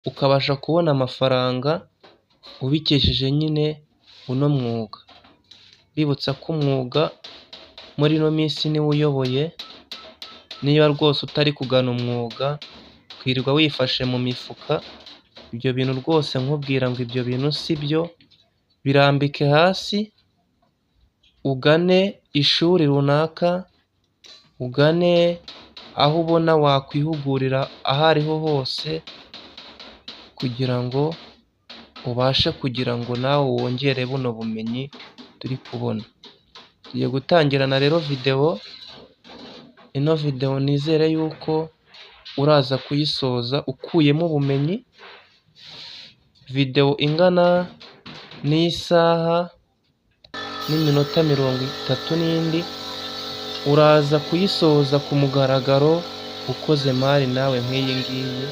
Ukabasha kubona amafaranga ubikesheje nyine uno mwuga. Mbibutsa ko umwuga muri ino minsi niwo uyoboye, niba rwose utari kugana umwuga ukirirwa wifashe mu mifuka, ibyo bintu rwose nkubwira ngo ibyo bintu si byo, birambike hasi ugane ishuri runaka, ugane aho ubona wakwihugurira aho ariho hose kugira ngo ubashe kugira ngo nawe wongere buno bumenyi turi kubona. Tugiye gutangirana rero videwo, ino videwo nizere yuko uraza kuyisoza ukuyemo ubumenyi, videwo ingana n'isaha n'iminota 30 n'indi, uraza kuyisoza ku mugaragaro ukoze mari nawe nk'iyi ngiyi.